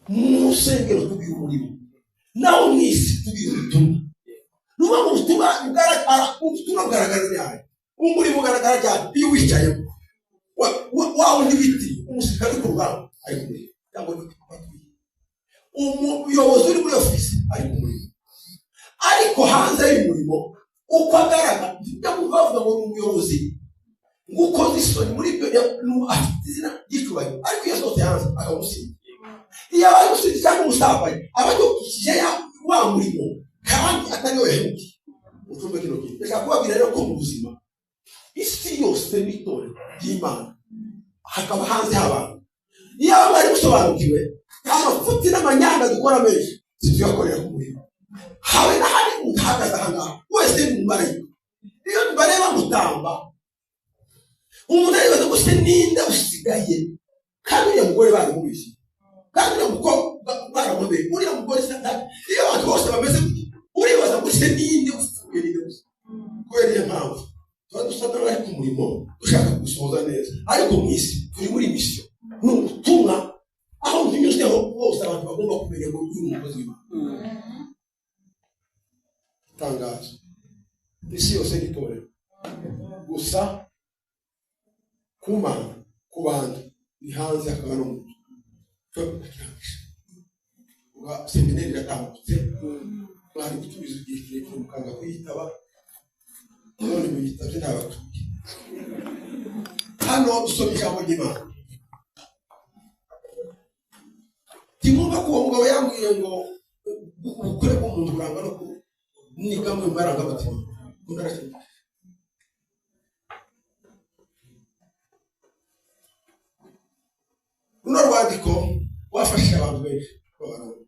Mu rusengero tugira umurimo, naho mu isi tugira ubutumwa. Ni ukuvuga ngo ubutumwa bugaragara cyane, umurimo ugaragara cyane iyo wicayemo. Wa wundi witi umusirikare uri ku rugamba ari ku murimo, cyangwa uri ku patrouille. Umuyobozi uri muri ofisi ari ku murimo, ariko hanze y'umurimo uko agaragara, njya bavuga ngo ni umuyobozi ngo ukoze isoni muri ibyo, afite izina ry'icyubahiro, ariko iyo asohotse hanze akamusinda. Iyo abaye umusinzi cyangwa umusambanyi aba adukikije wa murimo kandi atari we yahemukiye. Ucumbe kino kintu. Ndashaka kubabwira rero ko mu buzima isi yose n'itorero ry'Imana hakaba hanze h'abantu. Iyo aba bari gusobanukiwe amafuti n'amanyanga dukora menshi situyakorera ku murimo, habe n'ahari uhagaze aha ngaha wese ni umumarayika. Iyo bareba mutamba umuntu aribaza ngo se ninde usigaye, kandi uriya mugore baramubeshye, kandi uriya mukobwa baramubeshye, uriya mugore se nta-, iyo abantu bose bameze gutya uribaza ngo se ninde usigaye, ninde gusa. Kubera iyo mpamvu tuba dusa n'abari ku murimo dushaka gusohoza neza, ariko mu isi turi muri misiyo, ni ubutumwa aho tunyuzeho hose abantu bagomba kumenya ngo uyu ni umukozi w'Imana. Itangazo, isi yose ni itorero gusa ku Mana, ku bantu ni hanze hakaba no mu nzu. Uga seminari iratambutse, mwari gutumiza igihe kirekire mukanga kuyitaba, none muyitabye ntabatuye. Hano dusoma ijambo ry'Imana. Ntimwumva ko uwo mugabo yambwiye ngo ubukure bw'umuntu burangwa no kuniga mu marangamutima. Runo rwandiko rwafashije abantu benshi b'Abarundi.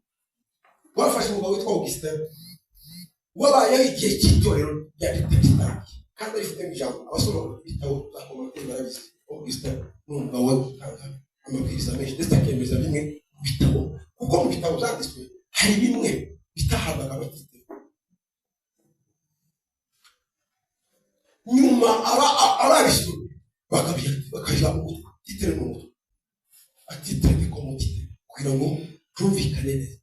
Rwafashe umugabo witwa Augustin wabayeho igihe cy'itorero rya Protestant, kandi rifite ijambo. Abasoma ibitabo bya commentaire barabizi. Augustin ni umugabo utanga amabwiriza menshi ndetse akemeza bimwe mu bitabo, kuko mu bitabo byanditswe hari bimwe bitahabwaga abatitse. Nyuma ababisomye bakabishyira mu mutwe, titre mu mutwe, atitre de commodité, kugira ngo byumvikane neza.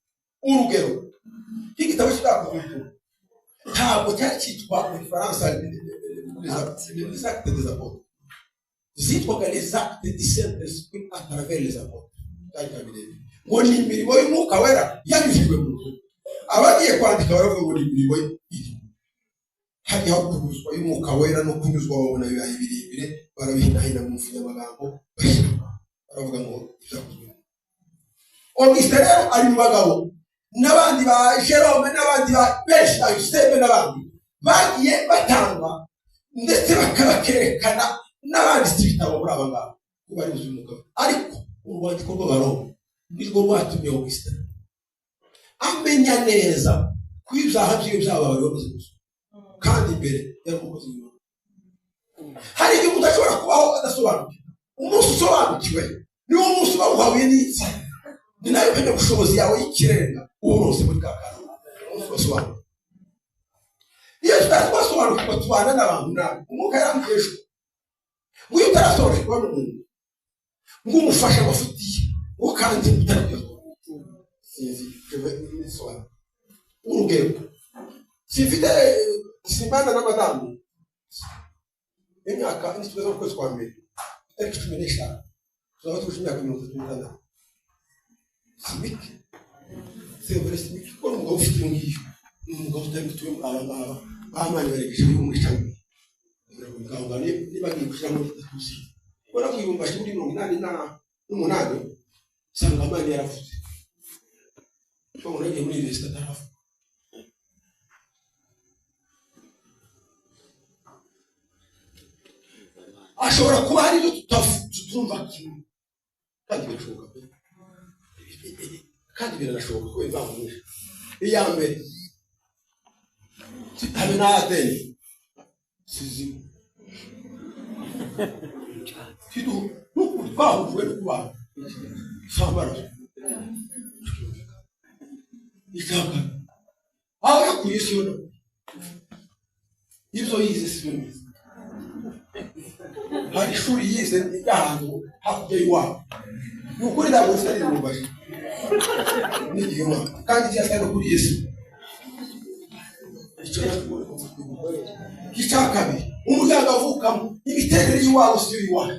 Urugero nk'igitabo cy'Ibyanditswe ntabwo cyari cyitwa mu Gifaransa les actes des apôtres, zitwaga les actes du Saint-Esprit à travers les apôtres. Byari birebire ngo ni imirimo y'Umwuka Wera yanyujijwe mu nzu. Abagiye kwandika baravuga ngo ni imirimo iri hariho kunyuzwa y'Umwuka Wera no kunyuzwa babona bibaye birebire, barabihinahina mu mfunyamagambo bashyira baravuga ngo ibyakozwe. Augustin rero ari mu bagabo n'abandi ba Jerome n'abandi ba benshi ba Eusebe n'abandi bagiye batanga ndetse bakabakerekana n'abanditse ibitabo muri aba ngaba ko bari buzuye Umwuka Wera. Ariko urwandiko rw'Abaroma nirwo rwatumye Augustin amenya neza ko ibyaha byiwe byabaye bamaze gusa, kandi imbere yari umukozi w'Imana. Hari igihe umuntu ashobora kubaho adasobanukiwe. Umunsi usobanukiwe niwo munsi uba uhawe n'itsa, ni nayo mpamyabushobozi yawe y'ikirenga uba uronse muri ka kantu. Umunsi ubasobanukiwe. Iyo tutari twasobanukirwa tubana n'abantu nabi. Umwuka yarambwiye ejo ngo iyo utarasobanukirwa n'umuntu ngo umufashe amafutiye ngo kandi utari kuyakora. Sinzi, nisobanura. Urugero, simfite simbana na madamu imyaka nitugeze mu kwezi kwa mbere itariki 15 tuzaba tuje imyaka 36. Simike sevure simike kuko umugabo ufite iyo ngiyo ni umugabo utari mutuye aba ngaba bamani baregeje y'umwicanyi. Ngaho ngaho niba ngiye gushyira muri itatu ubona ko ibihumbi muri mirongo inani n'umunani usanga amani yaravuze. Kuko umuntu yagiye muri universite ataravuga. Ashobora kuba hari ibyo tutumva kimwe, kandi birashoboka pe. Kandi biranashoboka ko impamvu nyinshi. Iya mbere, habe n'ayateye sizima. Tidu, n'ukuri twahujwe no kubana. Sambara. Ikaka. Aho yakuye isi yo. Ibyo yize si byo nize. Hari ishuri yize ry'ahantu hakurya y'iwabo. Ni ukuri ntabwo risa n'irumbaje. n'igihingwa kandi cyasa no kuri Yesu. Icya kabiri, umuryango avukamo imiterere y'iwabo si yo iwacu.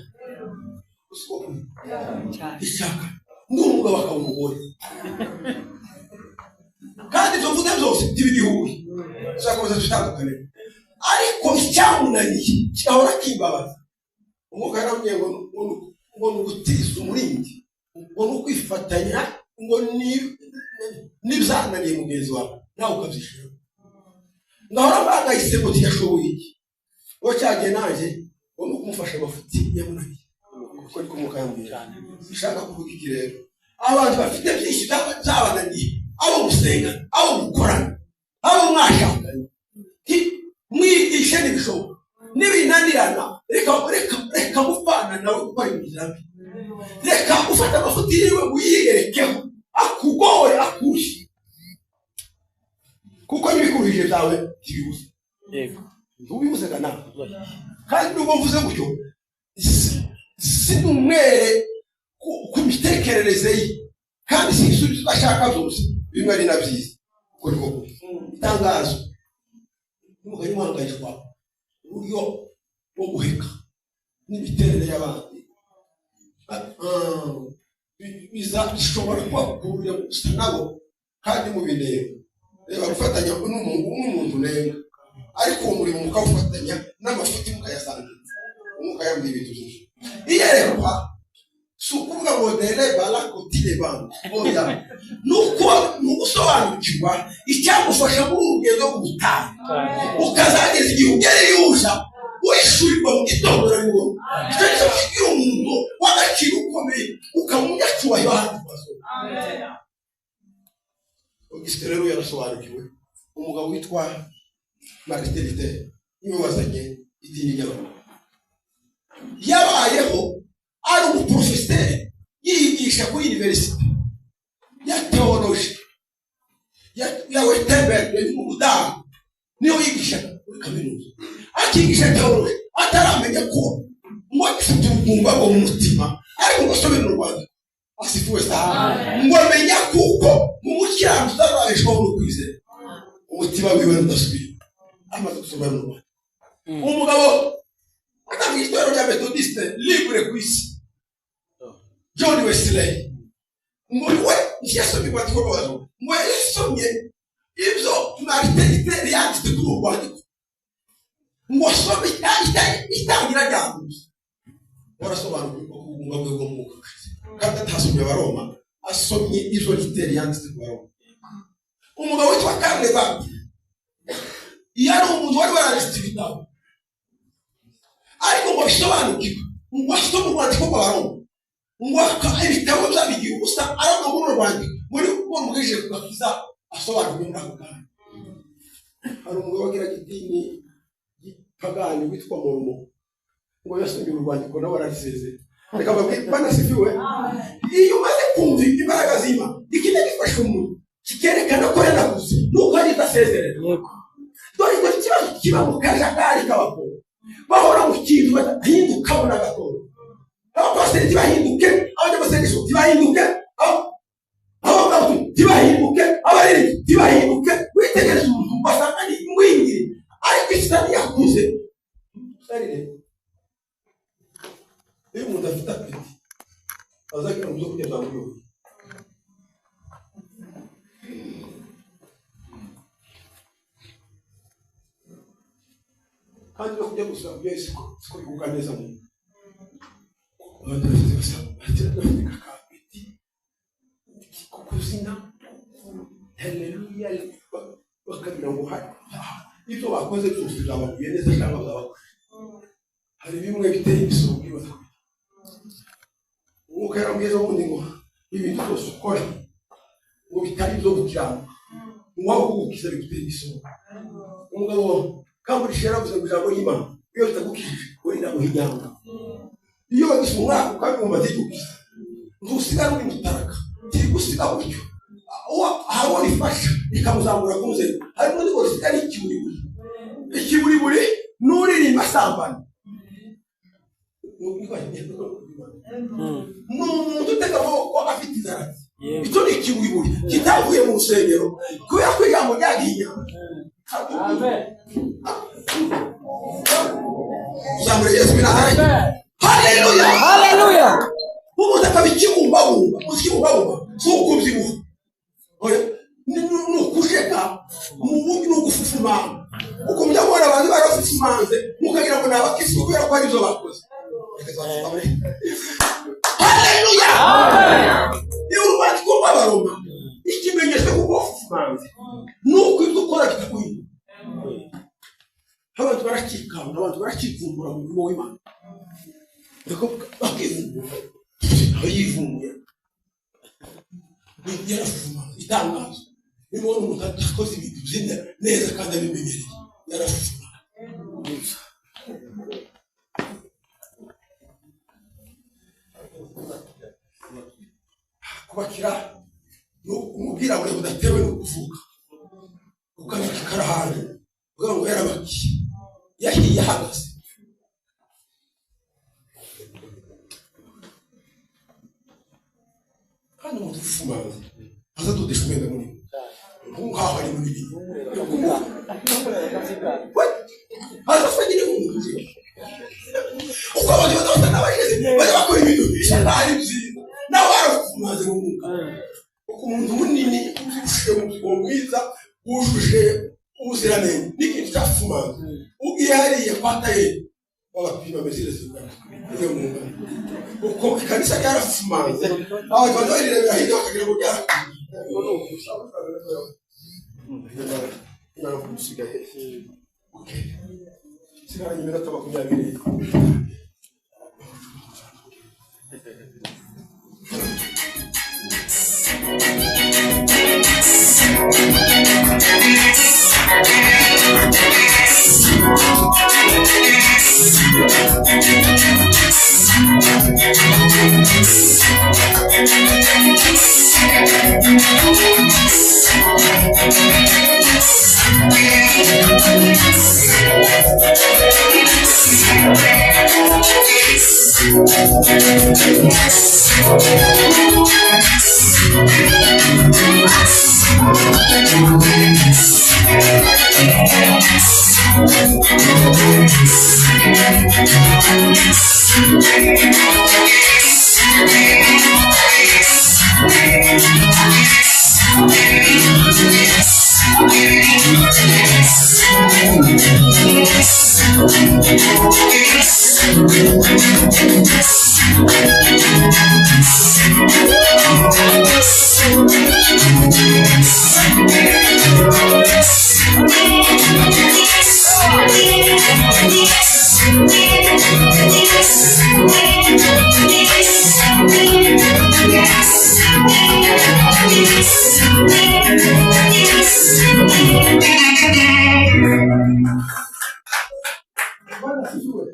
Icya kabiri, n'umugabo akaba umugore, kandi ibyo mvuze byose ntibigihuye, tuzakomeza dutandukane. Ariko icyamunaniye kigahora kimbabaza. Umwuka yarambwiye ngo ni ugutiza umurindi, ngo ni ukwifatanya, ngo n'ibyananiye mugenzi wawe nawe ukabyishura. Ngahora mpangayitse ngo ntiyashoboye iki, ngo cyagiye nanjye ngo ni ukumufasha amafuti yamunaniye, kuko niko umwuka yambwiye. Bishaka kuvuga iki rero? Abantu bafite byinshi byabananiye, abo gusenga, abo gukorana, abo mwashakanye, mwigishe n'ibishoboka, n'ibinanirana reka gupfana nawe gukora inzira mbi, reka ufata amafuti yiwe uyigerekeho, akugore akushye, kuko n'ibikuruhije byawe ntibibuze. Ntubibuze nawe. Kandi nubwo mvuze gutyo, si umwere ku mitekerereze ye, kandi si ibisubizo ashaka byose, bimwe ari na byiza. Kuko niko kuri itangazo n'umugani muhangayishwa uburyo bwo guheka n'imiterere y'abandi bishobora kubakururira gusa nabo kandi mubinenga. Reba gufatanya n'umuntu unenga, ariko uwo murimo mukawufatanya n'amafuti mukayasangiza. Umwuka yambwiye ibintu byinshi. Iyerekwa si ukuvuga ngo dere barakotire bantu, oya, ni ugusobanukirwa icyagufasha muri uru rugendo rw'ubutayu, ukazageza igihe ugereye uja wishyurirwa mu gitondo na nimugoroba. Icyo nicyo kigira umuntu w'agaciro ukomeye, ukaba umunyacyubahiro ahandi ku. Augustin rero yarasobanukiwe. Umugabo witwa Martin Luther niwe wazanye idini ry'abaroma. Yabayeho ari umuprofeseri yigisha kuri universite ya teoloji ya Wittenberg mu Budage, niho yigishaga muri kaminuza, akigisha teoloji ataramenya ko ngo afite ubugumba bwo mu mutima, ariko ngo asome mu Rwanda asifuwe sana, ngo amenya kuko mu mukirano utazabeshwaho no kwizera, umutima wiwe udasubira. Amaze gusoma mu Rwanda, umugabo atanga itorero rya Methodiste libre ku isi, John Wesley, ngo we ntiyasomye urwandiko rw'abaroma, ngo yasomye ibyo Martin Luther yanditse kuri uru rwandiko, ngo asome itangira ryaguze, warasobanukirwa ko ubugumba bwe bwo mu mwuka ushize, kandi atasomye abaroma, asomye ibyo Luther yanditse ku baroma. Umugabo witwa Karl Barth yari umuntu wari waranditse ibitabo, ariko ngo bisobanukirwe, ngo asome urwandiko rw'abaroma, ngo ibitabo byabigiye ubusa, ariko muri uru rwandiko muri rwo rumugejeje ku gakiza, asobanukirwe muri ako kanya. Hari umugabo wagiraga idini gipagani witwa Moromo, ngo yasomye uru rwandiko nawe ararisezera. Reka babwire banasifiwe. Iyo umaze kumva imbaraga z'Imana, ikijya gifasha umuntu kikerekana ko yanakuze nuko ari idasezerera. Dore icyo kibazo kiba mu kajagari k'abakobwa, bahora mu kintu badahinduka na gatoya. Abapasiteri ntibahinduke, abanyamasengesho ntibahinduke, abavugabutumwa ntibahinduke, abaririmbyi ntibahinduke. Witegereza umuntu basanga ni ingwingiri, ariko isitani yakuze. Iyo umuntu afite apeti, azagira ngo ibyo kurya byamuryoheye. Kandi no kurya gusa byo siko bigubwa neza mu nda. Abantu bafite bafite akapeti ko kuzina haleluya, bakagira ngo ibyo bakoze byose byabaguye neza cyangwa byabaguye. Hari bimwe biteye imisoro bibaza. Umwuka yarambwiye ejo bundi ngo ibintu byose ukora ngo bitari ibyo gukiranuka, ngo aho kugukiza bigutera imisoro. Umugabo Kamburisha yaravuze ngo ijambo ry'Imana iyo bitagukijije uri namuhinyanga. Iyo wagize umwaka ukabumva ntigukiza, ntusigara uri mutaraka, ntigusiga gutyo. Hari uwo rifasha rikamuzamura ku nzego, hari n'undi ngo risigare ikiburiburi. Ikiburiburi n'uririmba asambana. Ni umuntu utega amaboko afite inzara. Icyo ni ikiburiburi kitavuye mu rusengero kubera ko ijambo ryagiye inyama. Uzamure Yesu binahari. Haleluya. Haleluya. Umuntu akaba ikibumbabumba, uzi ikibumbabumba si ukubyibuha, oya, ni ukujeka mu bundi, ni ugufufumanga. Uko mujya mubona abantu barafufumanze mukagira ngo ni abakirisitu kubera ko hari ibyo bakoze. Reka tubafufamure. Haleluya. Iyo urwandiko rw'Abaroma, ikimenyetso kuko wafufumanze ni uko ibyo ukora bitaguhindura. Abantu barakikanga, abantu barakivumbura mu murimo w'Imana. Niko bakivumbura, aho yivumbuye yarafufumanze. Itangazo niba ubona umuntu adakoze ibintu byinshi neza kandi abimenyereye, yarafufumanze. Kubakira ni umubwirabure budatewe no kuvuka, ukabika ikarahani uvuga ngo yarabakiye, yahiye ahagaze. Kandi umuntu ufumanze azadodesha umwenda munini nk'aho ari munini, azasa nyine nk'umuntu. Uko abantu badafata n'abashize bajya bakora ibintu bisa nkaho ari byiza, nawe barafumanze mu mwuka. Uko umuntu munini ubyibushye, uwo mwiza wujuje ubuziranenge n'ikintu cyafumanze, ugiye hariya kwa tayeri babapima mesure zingana iyo mu ngano, uko ikanisa ryarafumanze, abantu barirebera hirya bakagira ngo ryarafumanze. Sigaranye iminota 20.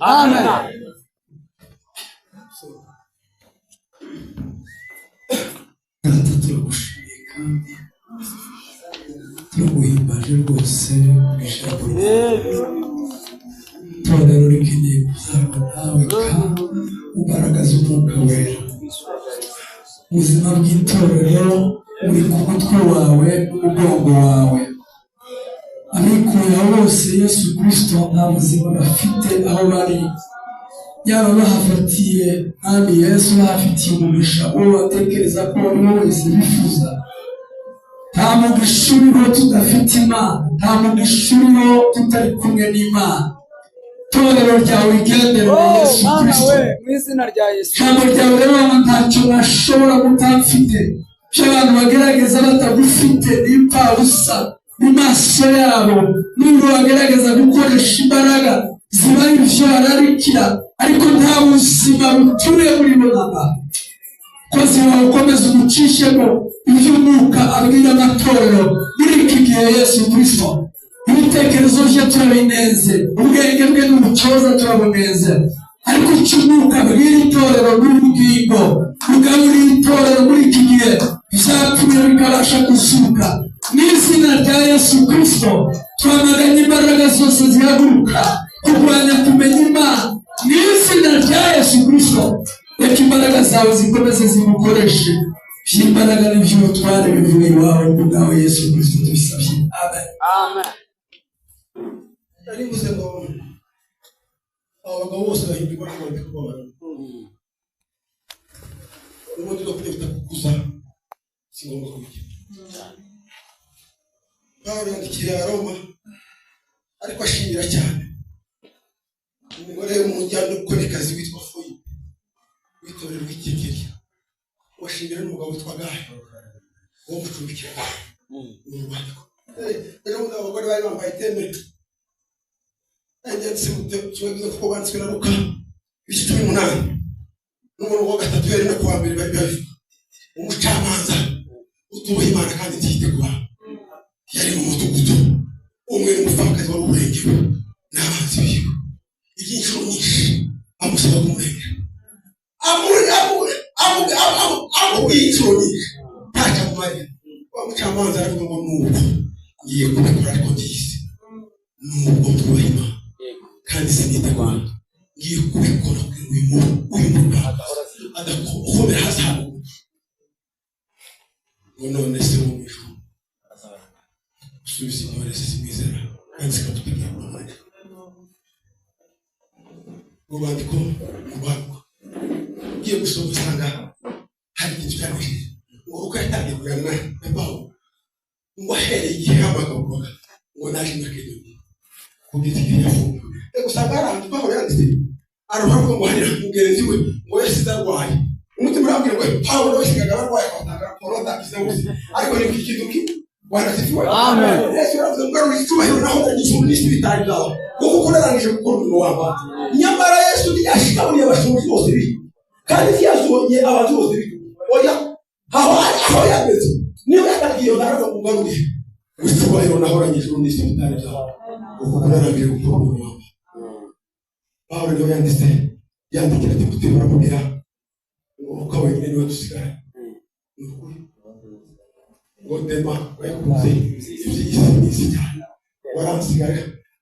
Amen. Data, turagushimiye kandi turaguhimbaje rwose mu ijambo ryawe. Itorero rikeneye kuzarwa nawe kandi ugaragaza umwuka wera. Ubuzima bw'itorero buri ku mutwe wawe n'umugongo wawe. Abikuyeho bose Yesu Kristo nta buzima bafite aho bari, yaba bahafatiye Mwami Yesu, bahafitiye umugisha uwo batekereza ko uwo ari we wese bifuza. Nta mugisha uriho tudafite Imana, nta mugisha uriho tutari kumwe n'Imana. Itorero ryawe rigendere na Oh, Yesu Mana Kristo. we, mu izina rya Yesu. Ijambo ryawe rero ntacyo bashobora kutamfite, icyo abantu bagerageza batagufite ni impfabusa mu maso yabo. Nubwo bagerageza gukoresha imbaraga ziba ibyo bararikira, ariko nta buzima butuye muri bo namba. Kozi wawe ukomeza ugucishemo iby'umwuka abwira amatorero muri iki gihe Yesu Kristo. Ibitekerezo bye turabinenze, ubwenge bwe n'ubucoza turabunenze, ariko icyo umwuka abwira itorero n'ubugingo bugaburira itorero muri iki gihe byapfuye bikabasha kuzuka. Mu izina rya Yesu Kristo twamaganye imbaraga zose zihaguruka kurwanya kumenya Imana. Mu izina rya Yesu Kristo reka imbaraga zawe zikomeze zimukoreshe. By'imbaraga n'iby'ubutware bivuye iwawe ku bwawe Yesu Kristo tubisabye. Amen. Amen. Nari mvuze ngo abo bagabo bose bahindurwa n'urwandiko rw'Abaroma. Ubundi no kujya bitakukuza si ngombwa kubigira. Pawulo yandikiye Abaroma, ariko ashimira cyane umugore w'umujyandukorekazi witwa Foyibe w'itorero ry'Ikigeli, washimira n'umugabo witwa Gayo wo mucumbikira mu rwandiko. Ejo bundi abagore bari bambaye iteme tubagize kuko banditswe na Luka ibice 18 n'umurongo wa 3 uhereye no kuwa mbere bari babivuga. Umucamanza utubaha Imana kandi ntiyite ku bantu yari mu mudugudu umwe n'umupfakazi wari urengewe n'abanzi biwe, iby'inshuro nyinshi amusaba kumurengera, amubwiye inshuro nyinshi ntacyo amumarira. Wa mucamanza aravuga ngo nubwo ngiye kubikora ariko ngize nubwo twubaha Imana kandi sinite ku bantu, ngiye kubikora kugira ngo uyu mupfakazi adakomera hasi haruguru. Ngo none se wo mu ijuru usubiza intore zimwizera kandi zikamutegera ku mwanya. Urwandiko urwandiko ugiye gusoma usanga hari ikintu cyanejeje. Ngo uko yatangiye kuganira na Pawulo, ngo ahereye igihe yahamagurwaga ngo naje i Makedoniya kugeza igihe yafunguwe. Reka usanga hari ahantu Pawulo yanditse aravuga ngo hari mugenzi we ngo yasize arwaye. Umutima urambwira ngo Pawulo wasigaga arwaye akatanga raporo atakize gusa, ariko ni ikintu kimwe. Bwana asifiwe. Amen. Yesu yaravuze ngo garura icyubahiro naho ijuru n'isi bitari byawe, kuko uko narangije gukora umurimo wawe. Nyamara Yesu ntiyashikaburiye abashumba bose bi, kandi ntiyazonye abantu bose bi. Oya, aho yageze niba yatagiye ndaravuga ngo ngarure icyubahiro nahoranye ijuru n'isi bitari byawe, kuko narangije gukora umurimo wawe. Pawulo niwe yanditse yandikira Timoteyo baramubwira ngo Luka wenyine niwe dusigara. Ni ukuri ngo Dema wayakunze iby'isi n'isi cyane waransigara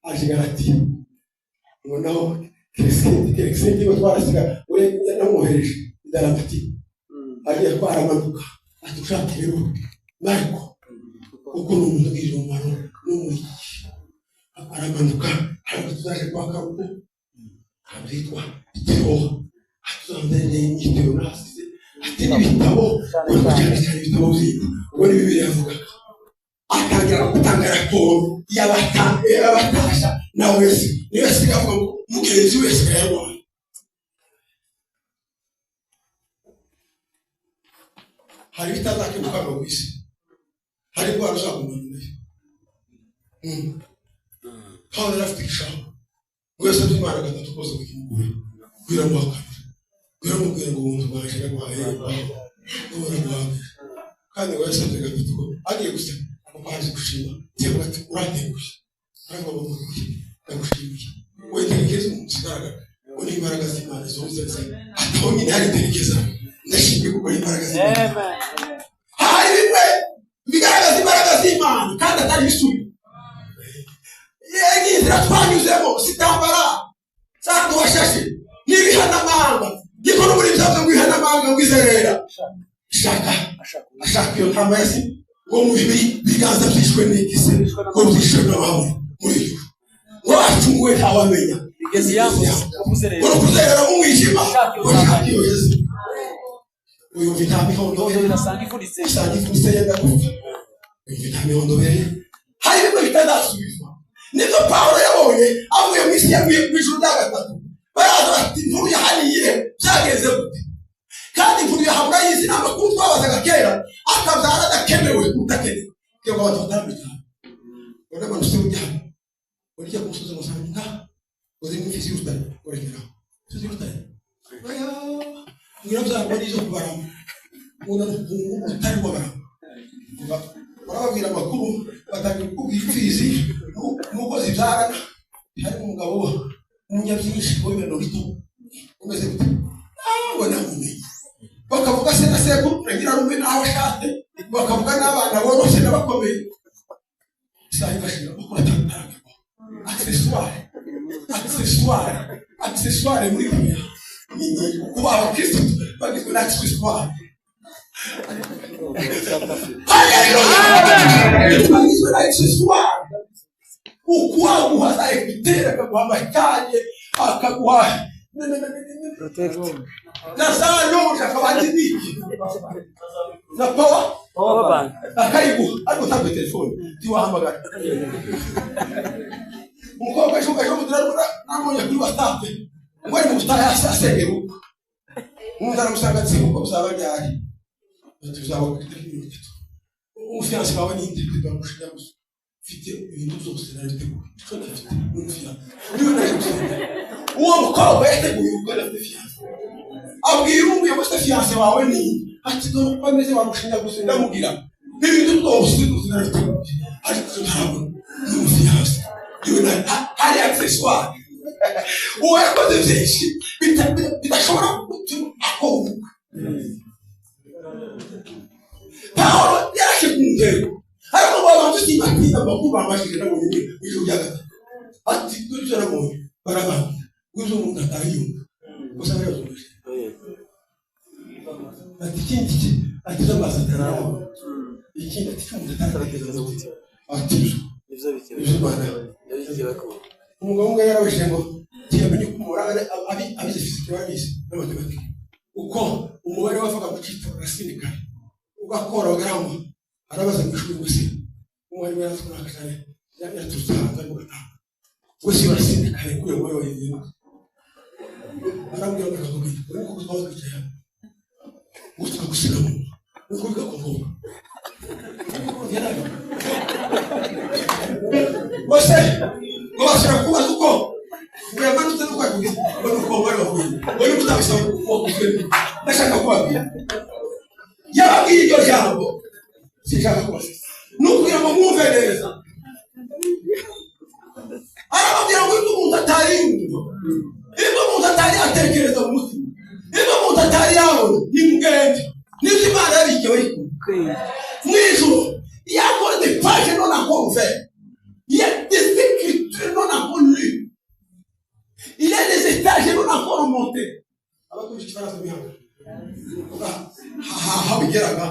aje Galatiya, ngo naho Kereksenti we twarasigara we yanamwohereje i Dalamatiya, agiye ko aramanuka ati ushaka rero Mariko kuko ni umuntu ugirira umumaro n'umwigisha. Aramanuka aravuga tuzaje kwa Karupo abyitwa Iteroha, atuzanzanire imyitero nasize, ati n'ibitabo uri cyane cyane ibitabo by'inka ubwo ni Bibiliya yavugaga. Atangira gutanga raporo y'abatasha nawe wese niyo asigaye avuga ngo mugenzi wese yarwaye. Hari ibitazakemuka hano ku isi, hari indwara uzagumana nayo. Pawulo yari afite igishanga ngo yasabye Imana gatatu kose ngo ikimukure, biramuhakanira, biramubwira ngo ubuntu bwaje naguhaye buraguhagije. Kandi ngo yasabye gatatu ko agiye gusa amupanze gushima, cyangwa ati urantengushye, aravuga ngo nguye ndagushimiye, weterekeza umuntu ugaragara ngo ni imbaraga z'Imana zose ati aho nyine hari terekeza ndashimye kuko ari imbaraga z'Imana. Hari bimwe bigaragaza imbaraga z'Imana kandi atari ibisubizo. Iyi nzira twanyuzemo sitambara zaduhashashe n'ibihanamanga, niko no muri byavuze ngo ibihanamanga ngo izerera shaka ashaka iyo ntama yasi ngo mu biganza byishwe n'igise ngo byishwe n'abawe muri iyo ngo bacunguwe ntawamenya Bigeze yambo ngo kuzerera mu mwijima ngo shaka iyo Yesu. Uyumva intama ihondoye Irasanga ifunitse. Isanga ifunitse yenda gupfa. Uyumva intama ihondobeye. Hari bimwe bitazasubizwa. Nibyo Pawulo yabonye avuye mu isi yavuye mu ijuru rya gatatu. Baraza bati inkuru yahaniye byagenze gute? Kandi inkuru yahabura y'izi ni amakuru twabazaga kera, akabyara adakenewe utakenewe. Kugira ngo abantu batarambikana. Urabona se ujya hano. Urya ku musozi ngo usanga inka, uzi n'imfizi y'urutare, urekeraho. Imfizi y'urutare. Oya, nyirabyarwa n'izo kubarama. Ubona n'ubukungu utari wabarama. Barababwira amakuru batangira kukubwira imfizi nuko zibyarana. Harimo umugabo w'umunyabyinshi w'ibintu bito umeze gute? Ntabwo namumenye. Bakavuga se na sekuru na nyirarume n'aho ashatse, bakavuga n'abana boroshye n'abakomeye. Isaha igashira amakuru ataragerwaho. Accessoire, accessoire, accessoire muri Bibiliya. Ni kuba abakristo bagizwe na accessoire. Haleluya! Na accessoire ukwaguha za écouteur, akaguha amataye, akaguha na za longe, akabaha n'iki na power bank akayiguha, ariko utabwe telefone ntiwahamagara. Umukobwa ejo bundi namubonye kuri WhatsApp ngo ari mu butayu asengera ubukwe. Umuntu aramusanga ati ubukwe buzaba ryari? Ati buzaba ku itariki 30. Umufiyanse wawe ni nde? Ndamushinga gusa mfite ibintu byose narabiteguye, icyo ndafite ni umufiyanse, niwe naje gusenga. Uwo mukobwa yateguye ubukwe adafite fiyanse, abwira umwe se fiyanse wawe ni nde? Ati dore uko ameze wamushinga gusa. Ndamubwira ibintu byose narabiteguye, ariko icyo ntarabona ni umufiyanse, niwe hari accessoire. Uwo yakoze byinshi bidashobora gutuma akora ubukwe. Pawulo yarashe ku ntego, ariko ngo abantu sibatinda amakuru bambashije nabonye mu ijuru rya gatatu. Ati dore ibyo nabonye, barabambira ngo ibyo umuntu atari yumva gusa barabazumvise. Ati ikindi ki? Ati izo amaso atarabona. Ikindi ati icyo umuntu ataratekereza umutima. Ati ibyo ibyo Imana. Umugabo umwe yarabajije ngo ntiyamenye uko umubare, abize fizike barabizi n'amatematike, uko umubare wavaga mu cyitwa racine ugakora ugarangwa. Arabaza mu ishuri ngo se umwarimu yaratwara cyane, yaturutse hanze arimo gatanga ngo se racine carrée kuri uwo mubare wayivuye, arambwira ngo akakubwira uri kuko twaba twicaye hano ngo tukagusiga mu nuko bigakomoka ngo se ngo bashobora kubaza uko ngo yamanutse nuko yakubwiye ngo ni uko umubare wahuye ngo niba utabisaba wakuze. Ndashaka kubabwira, yababwiye iryo jambo, sinshaka kubasiza, ni ukugira ngo mwumve neza. Arababwira ngo ibyo umuntu atari yumva, ibyo umuntu atari yatekereza mu mutima, ibyo umuntu atari yabona, ni mugende nibyo Imana yabikiye bari kumwe mu ijuru. Il y a encore des pages non encore ouvertes. Il y a des écritures non encore lues. Il y a des étages non encore remontés. Abakoresha ikifaransa bihanga aho bigeraga,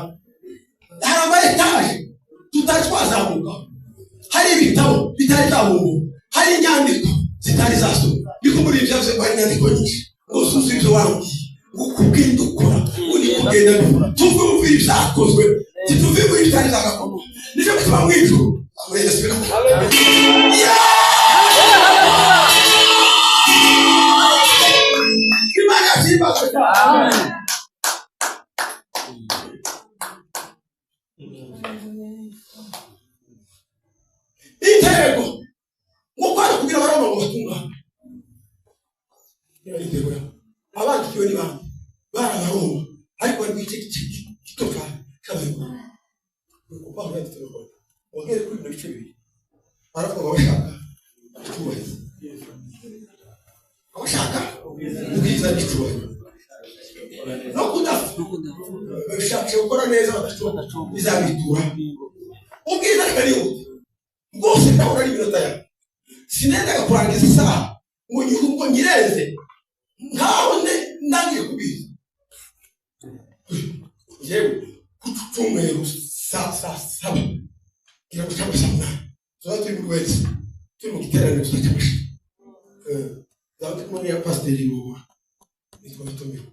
hari ama étages tutari twazamuka, hari ibitabo bitari byabunguka, hari inyandiko zitari zasoma. Niko muri ibi byavuze ngo hari inyandiko nyinshi ngo zuzuye ibyo wambwiye, ngo kubwira ukora ngo ni kugenda tuve mu ibyakozwe, ntituve muri bitari byagakorwa. Nicyo gituma mu ijuru muri Yesu. Imana yacu cyane. Intego ngo kwari kugira Abaroma ngo batungane. Niyo ari intego yabo. Abandikiwe ni bande? Bari Abaroma, ariko bari mu gice gito cyane cy'Abayuda. Nuko Pawulo yanditse mu Rwanda wagere kuri bino bice bibiri, aravuga ngo abashaka icyubahiro, abashaka ubwiza n'icyubahiro no kudapfa, babishakisha gukora neza badashobora, bizabitura ubwiza. Reka nihute rwose, ndabona ari iminota yawe, sinendaga kurangiza isaha ngo ngo nyirenze nkaho ndangiye kubwiza. Yewe, ku cyumweru saa 7 ngira ngo cyangwa saa 8 tuzaba turi muri wese turi mu giteraniro gusa cy'amashyi, tuzaba turi kumwe na pasiteri Rubura nitwa Bitumiro.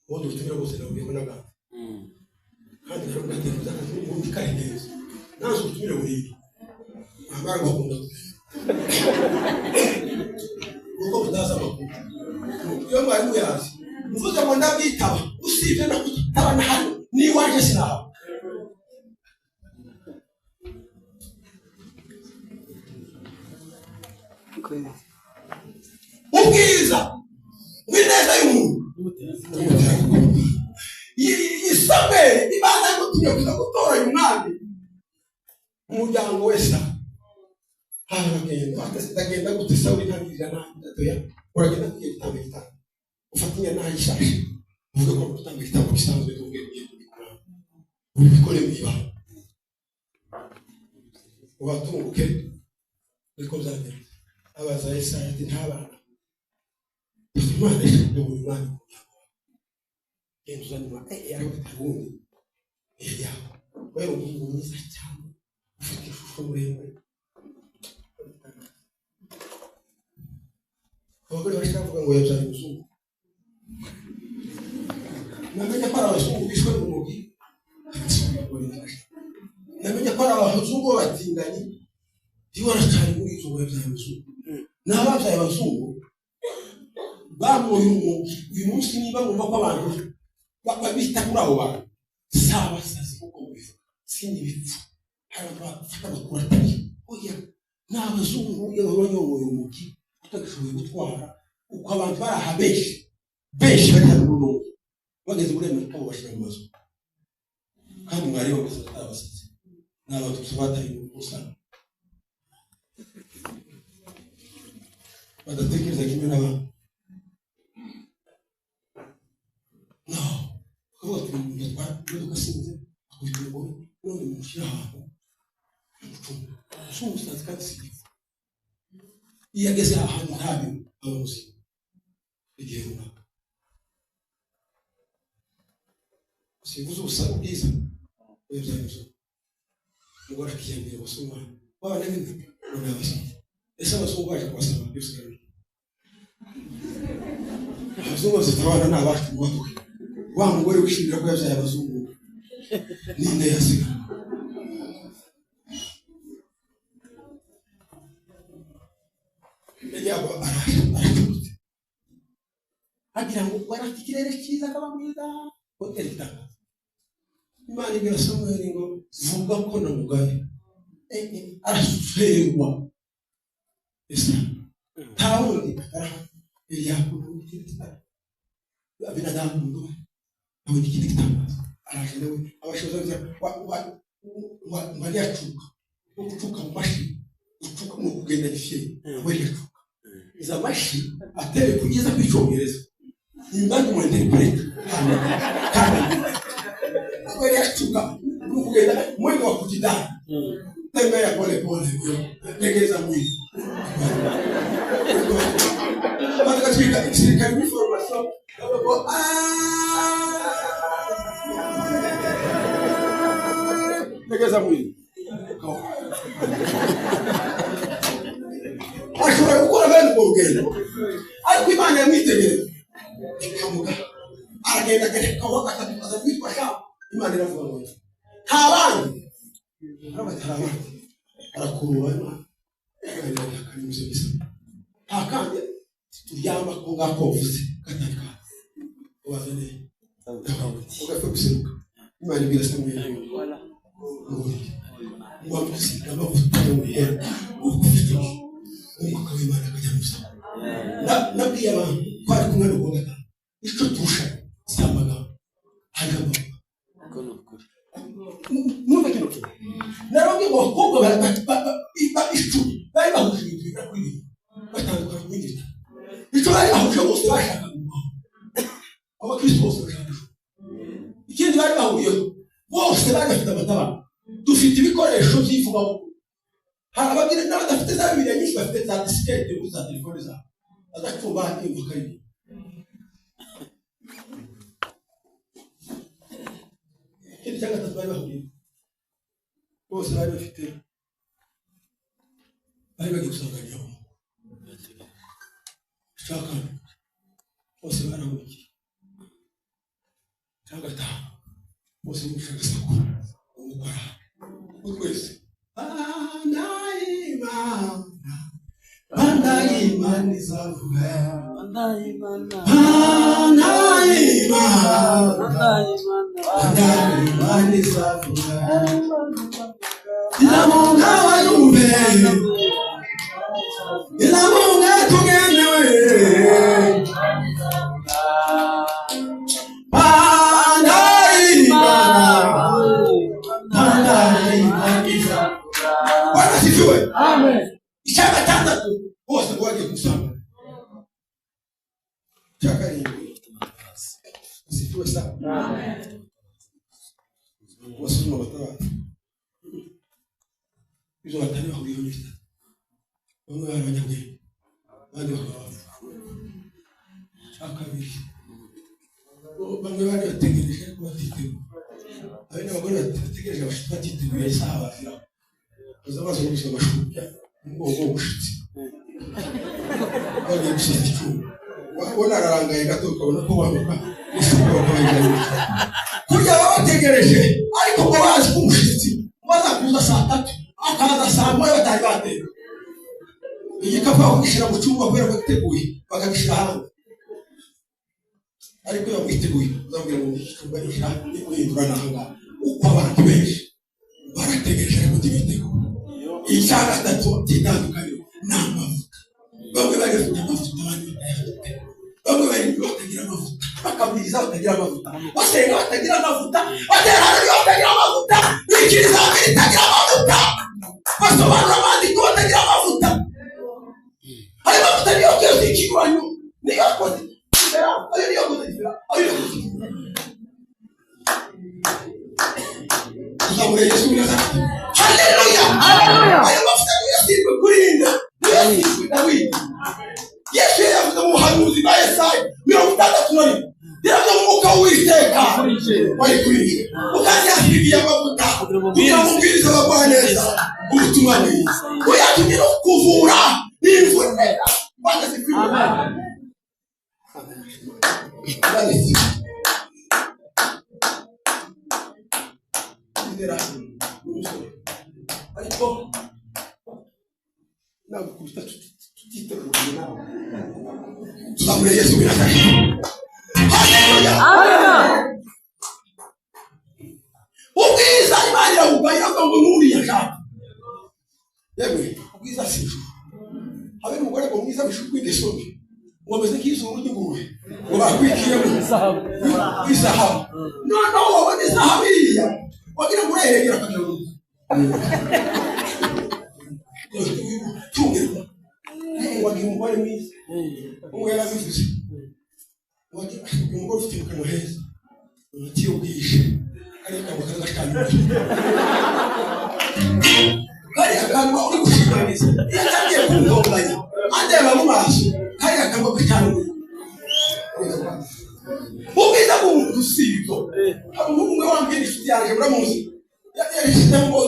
Ubundi ubutumire bwose nabwiye ko n'abantu kandi naravuga ati ubundi kare neza nanze ubutumire burindwi amara bakunda kuko mutazi amakuru. Iyo mwari muyazi mvuze ngo ndabwitaba, usibye no kutaba na hano n'iwanje sinahaba. Ubwiza bw'ineza y'umuntu iyi Samweli, Imana yamutumye kuza gutoranya umwami mu muryango wese. Aragenda, ndagenda gute? Sawuli ntangirira nabi ndatoya. Uragenda tugiye gutanga igitambo, ufata inyana ishaje, uvuge ko gutanga igitambo gisanzwe, tuvuge ugiye kubikora, ubikore mu ibanga, ubatunguke. Niko byagenze. Abaza Yesaya ati nta bana, Imana ishaka buri mwami mu muryango wawe. Genda uzane umwana yari wundi yawe wari umuhungu mwiza cyane ufite ishusho muremure. Abagore bashaka kuvuga ngo yabyaye umuzungu. Namenye ko ari abazungu bishwe n'umugi. Namenye ko ari abazungu batinganye. Ntiwaracari muri izo ngo yabyaye umuzungu. N'ababyaye abazungu bamuye umugi. Uyu munsi niba bumva ko abantu bita kuri abo bantu si abasazi kuko mubivuga, si n'ibipfu. Hari abantu bafata amakuru atari oya, ni abazungu iyo babonye umugi utagishoboye gutwara uko abantu bari aha benshi benshi bari hano muri ubu bageze muri Amerika babashyira mu mazu kandi mwari baguze abasazi ni abantu gusa bataye ubusa badatekereza kimwe n'abandi. No kuvuga ati umuntu atwara imodoka asinze akubita umugore none mumushyira ahantu umucunga si umusazi kandi si igifu. Iyo ageze ahantu ntabi aba muzima igihe runaka. Simvuze ubusa ubwiza wabyaye umuzungu umugore akiyambira gusa umwana wabana b'inda ngo ni abazungu. Ese abazungu baje kubasaba byose kabiri abazungu bafite abana ni abacu mu baduhe wa mugore wishimira ko yabyaye abazungu n'inda yasiga. Yabo aracurutse agira ngo warafite ikirere cyiza akaba mwiza hoteli itangaza. Imana ibwira Samweli ngo vuga ko namugaye. Arasuserwa ese nta wundi Abinadamu ndo abona ikindi gitangaza araje nawe abashoza wariyacuka no gucuka mu mashi gucuka mu kugenda gifiye wariyacuka iza mashi ateye kugeza ku Icyongereza imbandi mu interprete kandi wariyacuka no kugenda mwendo wa kujidai tembea pole pole legeza mwili katika serikali formation legeza mwili ashobora gukora bene ubwo rugendo ariko Imana yamwitegereza ikamuga aragenda agereka wa gatatu aza kwitwa Shamu. Imana iravuga ngo nta bandi arabatarabandi arakurura Imana nta kandi turyama ko ngako uvuze katari kazi ubazane ugapfa guseruka. Imana ibwira Samweli ngo wamusiga amavuta yo muhera ufite umwuka w'Imana akajya musaba. Nabwiye abantu ko ari kumwe n'uwa gatanu icyo turusha si amagambo hari amavuta. Mwumve kino kintu narababwiye ngo abakobwa icumi bari bahuje ibintu bigera kuri bibiri batandukana ku bindi bitanu. Icyo bari bahuje bose bashakaga umugabo abakristo bose bashaka ijuru. Ikindi bari bahuriyeho bose bari bafite amatabaro. Dufite ibikoresho by'ivugabutumwa. Hari ababwira n'abadafite za bibiliya nyinshi bafite za disikete muri za telefone zabo adacumba yumva akaririmba. Ikindi cya gatatu bari bahuriyeho bose bari bafite bari bagiye gusanganira umugore. Icya kane bose barahugiye. Icya gatanu bose bumvise agasaku umukora twese Bana Imana izavuga Bana Imana izavuga Ilamunga wayumve Ilamunga tugenewe Bana Imana izavuga. Bwana asifiwe. Amen. Icya gatandatu bose ngo bagiye gusanga. Icya karindwi asifiwe sana. Amen. Wasuzuma abatabazi ibyo batari bahuriyeho n'ibitaro. Bamwe bari abanyabwenge abandi bakaba bapfa. Icya kabiri bamwe bari bateye Abagore bategereje abashyitsi batiteguye isaha bazira baza baza gusa amashuka umugongo w'ubushitsi bagiye gusasa icyuma wabona ararangaye gato ukabona ko wambuka ishuka bakabagira kurya baba bategereje ariko ngo bazi ko umushyitsi baza kuza saa 3 akaza saa 1 batari batera igikapu bakagishyira mu cyumba kubera ko giteguye bakagishyira hanze ariko iyo bamwiteguye uzabwira ngo icyumba gishyira guhindura n'ahangaha uko abantu benshi barategereje ariko ntibiteguye. Icya gatatu cy'itandukaniro ni amavuta. Bamwe bari bafite amavuta abandi batayafite. Bamwe bari batagira amavuta bakabwiriza batagira amavuta basenga batagira amavuta batera haleluya batagira amavuta bikiriza bitagira amavuta basobanura amandiko batagira amavuta. Ayo mavuta niyo byose ikinyuranyo niyo akoze ayo niyo akoze ayo niyo akoze. Tuzamure Yesu neza. Haleluya. Ayo mavuta niyo yasizwe kuri Inda niyo yasizwe Dawidi. Yesu yavuze mu buhanuzi bwa Yesaya 61 yaravuze mu mwuka w'Uwiteka wari kuri njye kandi yasigiye amavuta kugira ngo ubwirize abagwaneza ubutumwa bwiza uyatumye no kuvura imvune. Bwana asifiwe. Bwana asifiwe. Ariko nagukubita tutiteguye nawe. Tuzamure Yesu birasashe. Haleluya. Ubwiza Imana irabuga iravuga ngo nuriya nshaka. Yewe ubwiza si ijuru. Habe n'umugore ngo mwiza bishukwinde isoni ngo ameze nk'izuru ry'ingurube ngo bakwikiyemo izahabu. Noneho wabona izahabu iriya wagira ngo urayiregera kugira ngo tungerwa. Wagira umugore mwiza umwe yarabivuze wagira umugore ufite mu kanwa heza utiyubwishe kariya kanwa kagashanyura kariya kanwa uri gushimangiza iyo atangiye kumutonganya andeba mu maso kariya kanwa gacanyura. Ubwiza bw'umuntu si ibyo. Hari umuhungu umwe wambwira inshuti yanjye muramuzi yarishyizemo ngo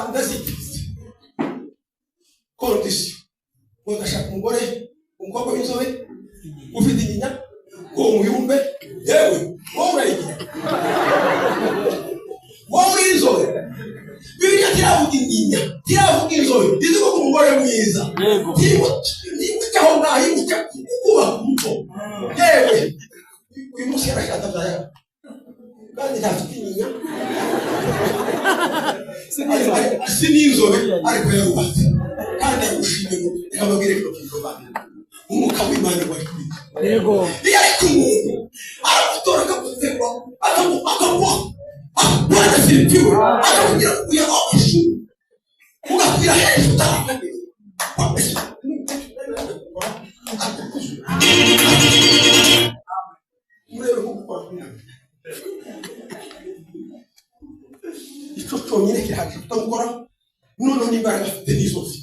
ndaziteze kondisiyo ngo ndashaka umugore umukobwa w'inzobe ufite inyinya ngo muyumve. Yewe wowe urayigira wowe uri inzobe. Bibiliya tiravuga inyinya tiravuga inzobe izi ko umugore mwiza ntimuca aho ngaho imuca kubaka umuco. Yewe uyu munsi yarashatse abyara kandi ntafite inyinya si n'inzobe ariko yarubatse kandi arushimye. Reka mbabwire kino kintu bana umwuka w'Imana wari kuri we. Yego. Iyo ari ku muntu aramutora akamuterura akamuha Bwana asifiwe akakugira kuya aho ugakwira hejuru utarananiwe. Murebe ko gukora icyo cyonyine kirahagije kutamukora. Noneho n'imbaraga afite n'izozi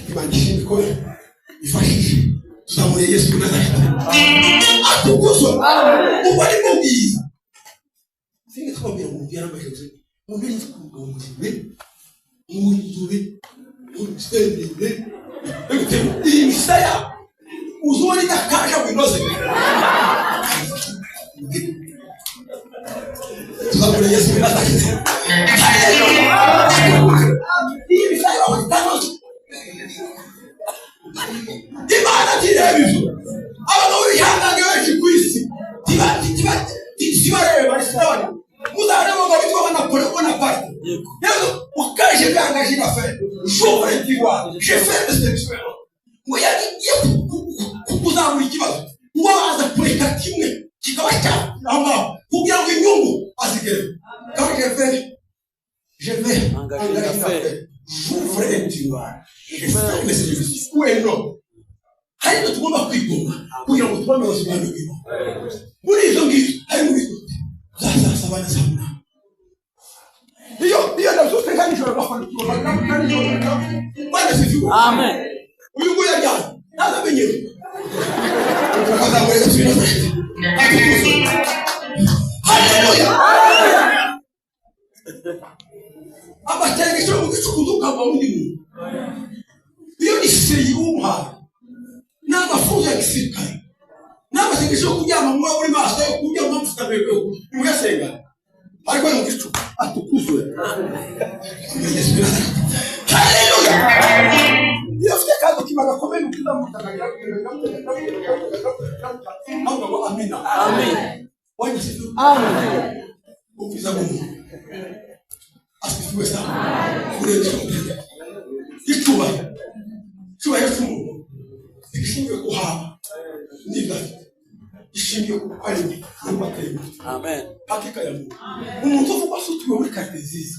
Imana ishimwe ko ifashije. Tuzamure Yesu Nazareti atukuzwe. Ubwo ni bwo bwiza. Singe twabwira ngo umuntu yarambaye gusa umuntu yari kumugabo muzime mwinzobe mwinzobe iyi misaya uzubona idakaje ngo inoze. Tuzamure Yesu Nazareti. Iyi misaya urabona itanoze. Imana ntireba ibyo. Abagabo b'ibihangange benshi ku isi ntibareba barasabana. Muzareba ngo bitwa Napoléon Bonaparte. Rero ukaje byangage une affaire. J'ouvre un tiroir. Je ferme cette expérience. Ngo yagiye kuzamura ikibazo ngo baza kureka kimwe kikaba aho ngaho kugira ngo inyungu azigereho. Quand je vais engager une affaire. J'ouvre un tiroir. Je ferme cette expérience. Où est l'homme? Hari ibyo tugomba kwigomwa kugira ngo tubone ubuzima bw'Imana. Muri izo ngizo harimo ibitotsi za saa saba na saa munani. Iyo nabyutse nka nijoro gafana nijoro. Bwana asifiwe. Amen. Uyu nguyu aryamye ntazamenyere. Tukazamura Yesu Nazareti. Atukuzwe. Haleluya. Amasengesho yo mu gicuku ntukava undi muntu. Iyo ni seyi umuhaye n'amafunzo ya gisirikare n'amasengesho yo kuryama muba muri maso yo kuryama mufite amahirwe yo kurya muyasenga ariko mu gicuku atukuzwe. Haleluya. Iyo ufite kandi kiba gakomeye ukizamuka ngo amina. Amen. Bwana asifiwe. Amen. Ubwiza bw'umuntu. Asifiwe sana. Kurenza umutego. Icyubahiro. Icyubahiro cy'umuntu. Gishingiye ku haba n'ibyo afite. Gishingiye ku ari we n'ubateye. Amen. Hakika ya Mungu. Umuntu uvuga asutuwe muri quartier nziza.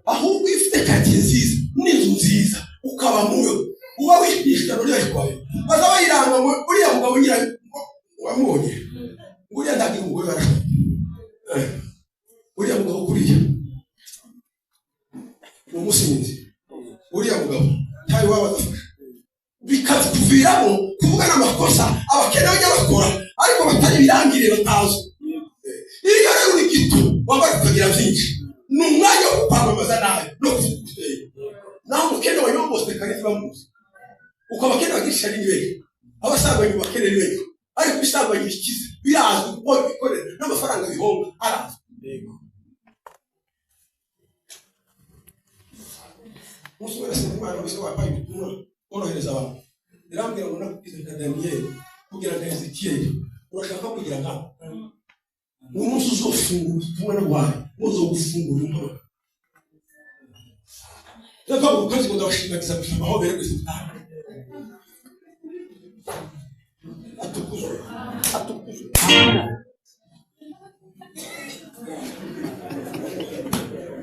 Ahubwo iyo ufite quartier nziza n'inzu nziza ukaba muyo uba wishyura ruriya kwawe. Baza bayiranga ngo uriya mugabo nyira wamubonye. Uriya ntagira umugore warashaka. Uriya mugabo kuriya ni umusinzi. Uriya mugabo ntawe waba adafasha. Bikakuviramo kuvuga n'amakosa abakene bajya bakora ariko batari birangire batazwi. Iyo rero uri gito wambaye ukagira byinshi ni umwanya wo kwamamaza nabi no kuvuga uteye. Naho umukene wa yomboste kandi bamuzi. Uko abakene bagira ishyari ni benshi, abasambanyi mu bakene ni benshi, ariko ibisambanyi bikize birazwi kuko bikorera n'amafaranga bihomba arazwi. Umunsi umwe nasenze Imana wese wampaye ubutumwa bworohereza abantu. Irambwira ngo nakubwize nka Daniyeli kugira nka Ezekiyeli urashaka kugira nka umunsi uzofungura ubutumwa naguhaye uzogufungura impamvu. Reka ukazi ngo ndabashimagiza gusa amahobere gusa utaha. Atukuzwe. Atukuzwe.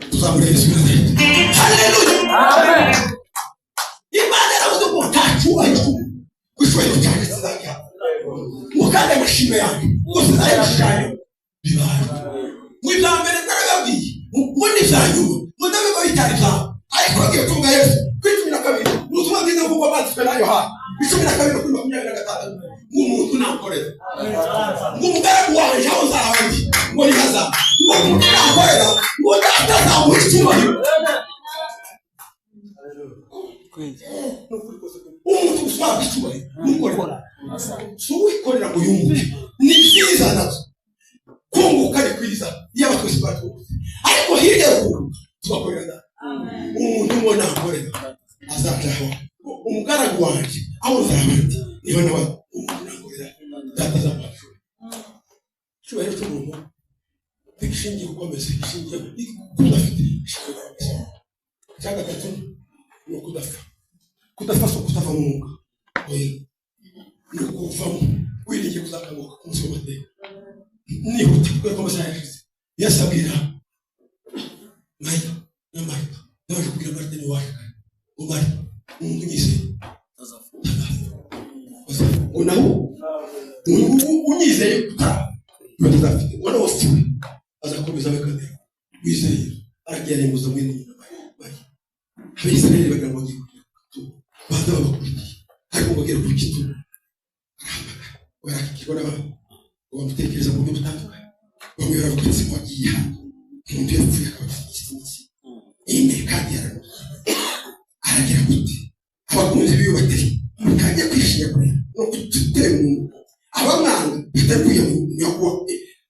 Tuzamure Yesu Nazareti. Haleluya. Amen. Imana yaravuze ngo nta cyubahiro cy'umuntu ku cyubahiro cyanjye kizagihabwa. Ngo kandi amashimwe yanjye ngo sinzayibishushanyo bibaye. Ngo ibya mbere narababwiye ngo ni ibya nyuma ngo ndabiba bitari ibyawe. Ariko bagiye kuvuga Yesu kuri 12 mu butumwa bwiza nk'uko bwanditswe na Yohana 12 kuri 26 ngo umuntu nakorera ngo umugaragu wanjye aho nzaba ndi ngo nihazaba ngo umuntu nakorera ngo data azamuha icyubahiro. Umuntu uswara icyubahiro nukorera si uwikorera ngo yunguke ni byiza nabyo kunguka ni kwiza iyo abatwese batwungutse ariko hirya yo kunguka tugakorera nabi. Umuntu ngo nakorera azajaho umugaragu wanjye aho nzaba ndi niho nawe umuntu nakorera data azamuha icyubahiro. Icyubahiro cy'umuntu ntigishingiye uko ameze, gishingiye ku udafite gishingiye uko ameze. Icya gatatu ni ukudapfa. Kudapfa si ukutava mu mwuka, oya, ni ukuvamo wiringiye kuzakanguka ku munsi w'amateka. Nihuta kubera ko amasaha yashize. Yesu abwira Marita na Marita nabaje kubwira Marita ni waje kare ngo Marita umuntu unyizeye atazapfa. Ngo naho unyizeye utapfa atazafite ngo nawe ufite azakomeza abe kamere wizeye. Aragiye arimbuza mwene nyina Mariya. Abisirayeli bagira ngo bagiye kurya ku baza babakurikiye ariko ngo bagere ku gituro arahamagara barakikirwa n'abantu ngo bamutekereza mu buryo butandukanye. Bamwe baravuga ati ngo agiye hano umuntu yapfuye akaba afite iminsi ine kandi yaranuze aragira gute abakunzi b'iyo bateye mutangiye kwishinyagurira no kudutera umuntu abamwanga biteguye nyakuba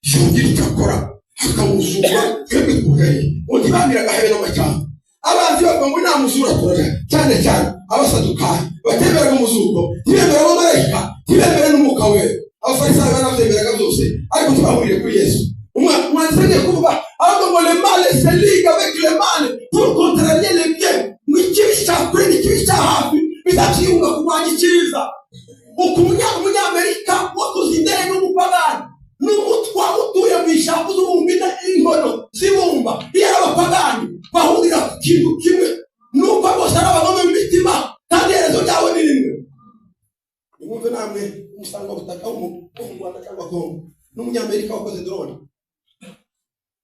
yongera icyo akora akamuzura twebwe twugaye ngo ntibamiraga habe n'amacana. Abanzi bavuga ngo namuzura turaja cyane cyane abasadukayo batemeraga umuzuko ntibemera abamarayika ntibemera n'umwuka wera. Abafarisayo barabyemeraga byose ariko ntibahurire kuri Yesu. Umwanditsi agiye kuvuga ahubwo ngo le mal se ligue avec le mal pour contrarier le bien. Ngo ikibi cya kure n'ikibi cya hafi bizabyiyunga kurwanya icyiza. Uko umunyamerika wakoze indege n'umupagani n'umutwa utuye mu ishyamba z'ubumba inkono z'ibumba iyo ari abapagani bahurira ku kintu kimwe nuko bose ari abagome b'imitima kandi iherezo ryabo ni rimwe. Nimwumve namwe umusangwabutaka wo mu Rwanda cyangwa Kongo n'umunyamerika wakoze drone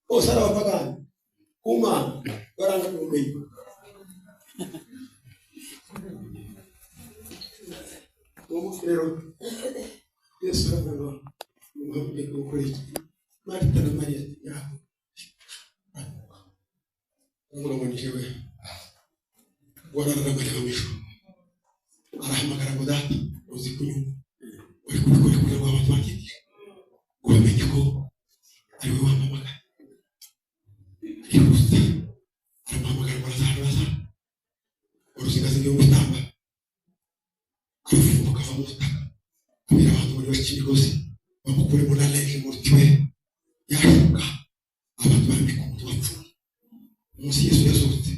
bose ari abapagani ku Mana baranga ubumenyi. Uwo munsi rero Yesu aravuga ngo mugiye gukora iki? Marita na Mariya yaho aravuga ngo ni jewe wararara amareba mu ijuru, arahamagara ngo data uzi kunyumva, uri kubikora kugira ngo abantu bakigishe ngo bamenye ko ari we wampamagara. Arihuse aramuhamagara ngo araza araza uruzingazinga mu bitamba, arafunguka ava mu butaka, abwira abantu ngo nibace imigozi bamukuremo na lenje ngo rutiwe yashuka abantu barambika umuntu wapfuye. Umunsi Yesu yazutse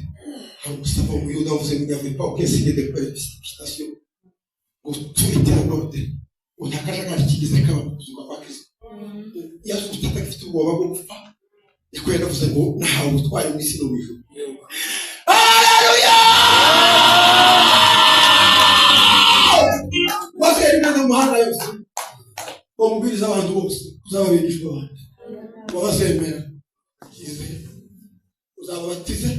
hari umusava w'umuyuda wavuze ngo il n'y avait pas aucun signe de précipitation ngo tout était en ordre, ngo nta kajagari kigeze kaba mu kuzuka kwa Kristo. Yazutse atagifite ubwoba bwo gupfa, niko yanavuze ngo nahawe ubutwari mu isi no mu ijuru. Haleluya! Wazera Imana mu mahanga yose, bamubwiriza abantu bose, uzaba abigishwa banjye, wabazemera yizeye, uzababatize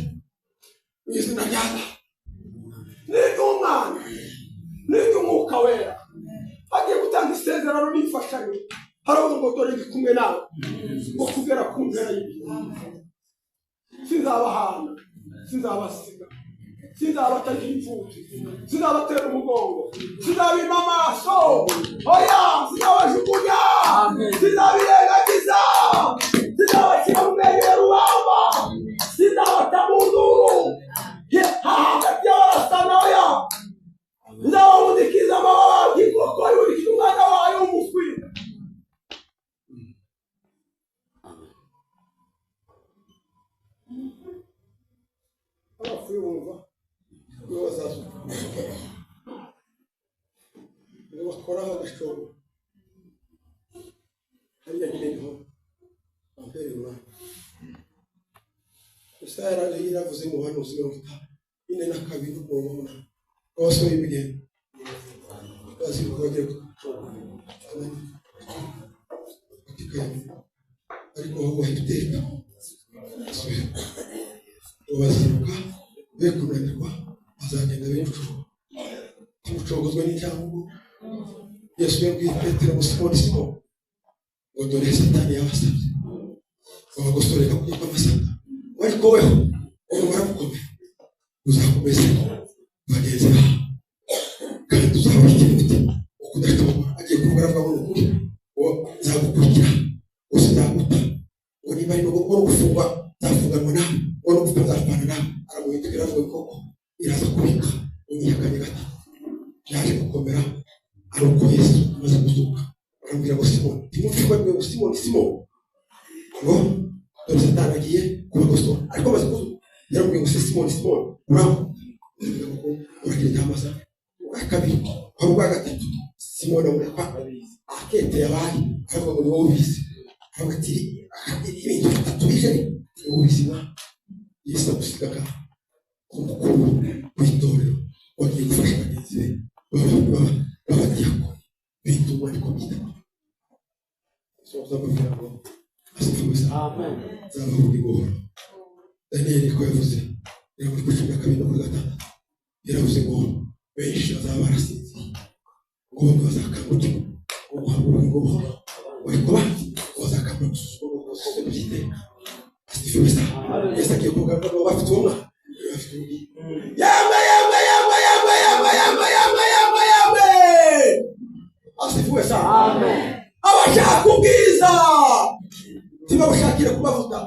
mu izina rya Data n'iry'Umwana n'iry'Umwuka Wera. Agiye gutanga isezerano n'imfashanyo, haravuga ngo dore ndi kumwe nawe ngo kugera ku mpera y'ibihe, sinzabahana, sinzabasiga, sinzabatagira imfubyi, sinzabatera umugongo, sinzabima amaso, oya sinzabajugunya, sinzabirengagiza, sinzabashyira mu menyo ya rubamba, sinzabata mu nduru hagati y'abarasana, oya nzababundikiza amababa nk'inkoko yubikira umwana wayo w'umuswi. Abapfuye bumva nibo bazazuka, nibo bakoraho agashobora hariya nyine niho bampereye umwanya. Gusa yaravuze mu buhanuzi 42 n'umurongo w'umunani abasore b'imigendo baziruka bagiye gucogora ariko babubaha iteka ngo baziruka be kunanirwa, bazagenda be gucogora ntimucogozwe n'icyangugu. Yesu yabwiye Petero ngo Simoni Simoni, ngo dore Satani yabasabye ngo bagosoreka kujya kw'amasaka, ariko weho numara gukomera uzakomeza bagenzi bawe kandi uzaba ufite ukudashobora. Agiye kuvuga aravuga ngo ukuri ngo nzagukurikira gusa nzaguta, ngo niba ari no gufungwa nzafunganwa nawe, ngo no gupfa nzapfana nawe. Aramuhindukira aravuga ngo koko iraza kubika unyihakanye gatatu. Yaje gukomera ari uko Yesu amaze kuzuka, aramubwira ngo Simoni ntimupfirwe ngo Simoni Simoni, ngo dore Satani agiye kubagosora. Ariko amaze kuzuka yaramubwiye ngo Simoni Simoni uraho uragira intama zawe. Ubwa kabiri wari ubwa gatatu Simoni abona ko akete yabaye, aravuga ngo ni wowe ubizi. Aravuga ati ibintu bitatu bije ni wowe ubizi mwana. Yesu amusigaga umukuru w'itorero wagiye gufasha bagenzi be b'abadiyakoni b'intumwa, ariko byita uzababwira ngo asifuwe sana, nzabaha ubugingo buhoraho. Daniyeli ko yavuze muri 12 no kuri 6 yaravuze ngo benshi bazaba barasinziriye, ngo bamwe bazakangukirwa ngo guhabwa ubugingo buhoraho, ariko abandi bazakangura gusuzugurwa no gusuzugurwa by'iteka. Asifiwe sana. Yesu agiye kuvuga ngo bafite uwo mwana bafite ubugingo. Yamwe yamwe yamwe yamwe yamwe yamwe yamwe yamwe yamwe. Asifiwe sana. Abashaka ubwiza ntibabashakire ku mavuta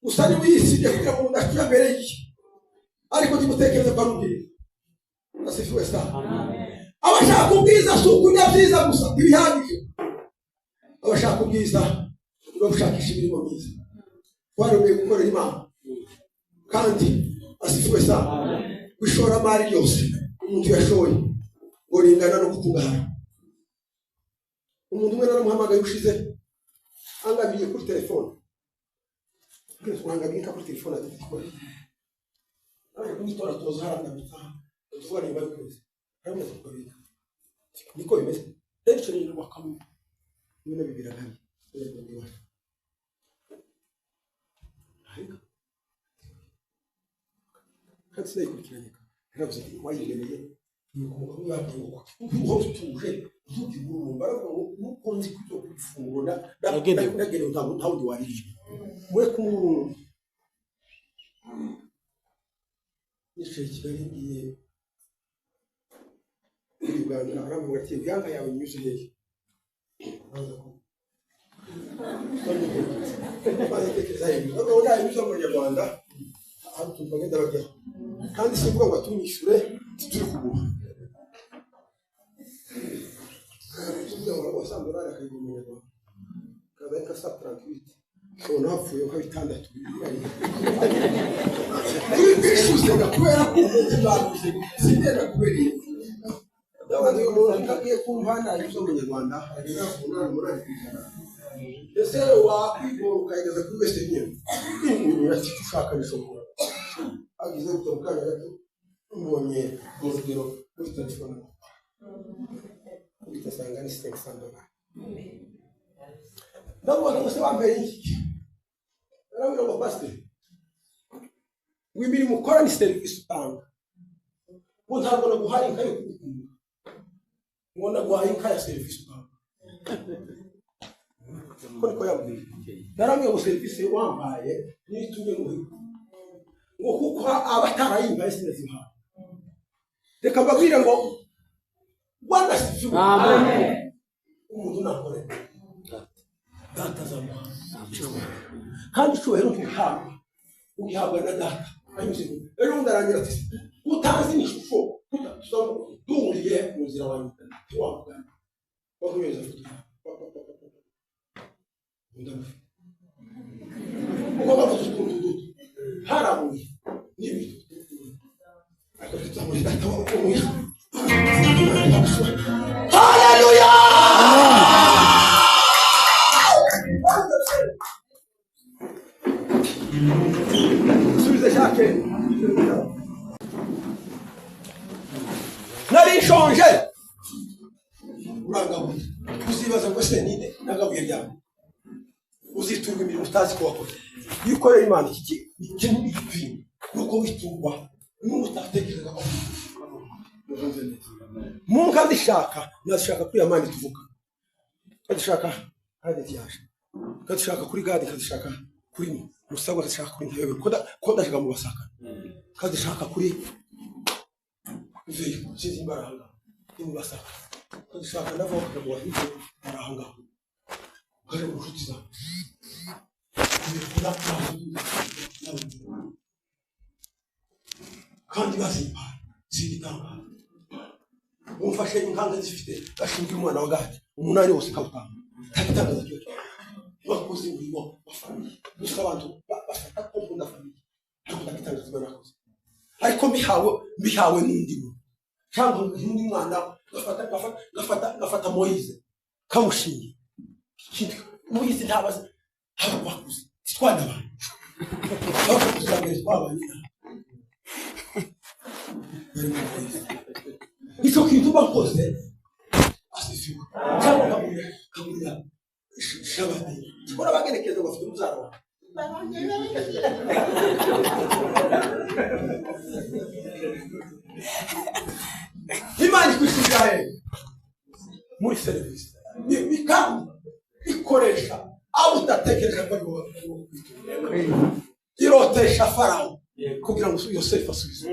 gusa, niba uyisibye kugira ngo mudacura mbere y'igihe, ariko ntimutekereze ko ari ubwiza. Asifiwe sana. Abashaka ubwiza si ukurya byiza gusa ntibihagije, abashaka ubwiza ni gushakisha imirimo myiza. Twaremeye gukorera Imana kandi asifiwe sana. Ishoramari ryose umuntu yashoye ngo ringana no gukungahara. Umuntu umwe naramuhamagaye ushize angabiye kuri telefone, wangabiye kuri telefone ati ikora naje kumutora toza harandabitsa tuvugana nyuma y'ukwezi, aramaze kukabika niko bimeze. Rero icyo ni wakamu ibintu bibiri nabi kandi sinayikurikiranye. Naravuze ati wayirebeye ni uko umugabo yabwiye ngo uhora utuje Ntugihurumba baravuga ngo nuko nzi ko ibyo ifunguro Nagenewe. Nagenewe, ntabwo nta wundi waririye we kumurumba. Nicaye i Kigali ngiye muri Uganda, aravuga ati: "Yanga yawe nyuze hehe?" Baza ko baza tekereza hejuru, noneho nayinyuze mu Nyarwanda hari utuntu bagenda bajyaho, kandi simvuga ngo atunyishyure, turi kugura kugira ngo wasanze urara akayigura mu Nyarwanda kaza ariko sa 38, ubona hapfuye nka bitandatu bishyuze kubera ko baguze, singenda kubera iyo. Ndabaza uyu muntu agiye kumva nayinyuze mu Nyarwanda agera ku munani umunani ku ijana, ese wakwigora ukayigeza kuri Western Union? Ati: "Icyo ushaka bishobora." Agize gutya mu kanya gato mbonye mu rugero muri telefone ugasanga ni $500. Ndamubaza ngo: "Se wambaye iki?" Arambwira ngo: "Pasiteri, ngo imirimo ukora ni serivisi utanga, ngo ntabwo naguhaye inka yo kugutunga, ngo naguhaye inka ya serivisi utanga." Ko niko yambwiye. Narambwiye ngo serivisi wampaye niyo itumye nguhe, ngo kuko abatarayimbaye sinazihaye. Reka mbabwire ngo Bwana asifiwe. Amen. Umuntu nakorera Data azamuha icyubahiro, kandi icyubahiro ntugihabwa, ugihabwa na Data anyuze mu ejo bundi. Arangira ati: "Utazi ni ishusho duhuriye mu nzira wanjye ntiwavugana bakunyuza ifoto yawe." Ndamufite uko bavuze utuntu duto harabuye n'ibintu, ariko tuzamuri Data wa. Haleluya! Subiza shake. Nari nshonje urangabuye. Uzibaza ngo: "Se ninde nagabuye ryabo?" Uziturwa imirimo utazi ko wakoze. Iyo ukorera Imana iki ikintu igipimo nuko witurwa n'uwo utatekereza ko. Muzumve neza, mu nka zishaka nazishaka kuri ya mani tuvuga, kazishaka kandi tiyaje kazishaka kuri Gadi, kazishaka kuri Musabwa, kazishaka kuri Ntayobe, ko ndashaka mu Basaka, kazishaka kuri Veyo, sinzi imbaranga ni mu Basaka, kazishaka ndavaho kakaguha hirya barahanga kaje mu nshuti zawe. Kandi bazimpaye singitangaza, umfashe inkanga zifite gashinzwe umwana wa Gadi umunani wose kawutanga, ntagitangaza kiba bakoze umurimo wa famille. Gusa abantu bafata ko nkunda famille, ariko ndagitangaza ibyo nakoze, ariko mbihawe n'undi muntu cyangwa n'undi mwana, ngafata Moyize kamushinge ikindi. Moyize ntabaza haba bakuze twanabanye abakuze mbere twabanye nawe bari mu Moyize, icyo kintu bakoze asifiwe, cyangwa kagurira Shabani kibona bagenekereza ngo bafite umubyara wawe. Imana ikwishyurira he muri serivisi kandi ikoresha abo utatekereje ko aribo bakwitura. Irotesha Farawo kugira ngo Yosefu asubize.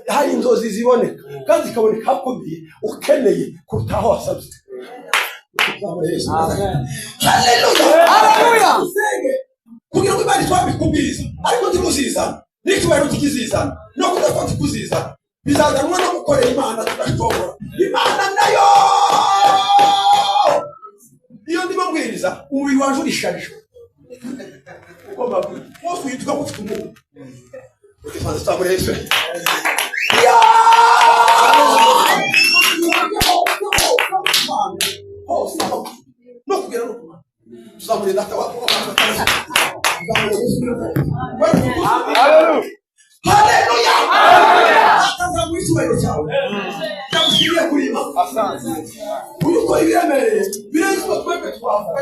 Hari inzozi ziboneka kandi zikaboneka hakomeye ukeneye kuruta aho wasabye. Haleluya! Haleluya! Usenge kugira ngo Imana itwambike, ariko ntimuzizana n'icyubahiro ntikizizana no kudapfa ntikuzizana, bizazanwa no gukorera Imana tudashobora. Imana nayo iyo ndimo mbwiriza umubiri wanje urisharije uko mbabwira wose uhita ufite umwuka ukifanze tuzamure Yesu. Hose no kugera no kumara tuzamure Data wa. Haleluya! Atazamuha icyubahiro cyawe cyagushiriye kurima. Uyu ukora ibiremereye birenze uko twebwe twavuga.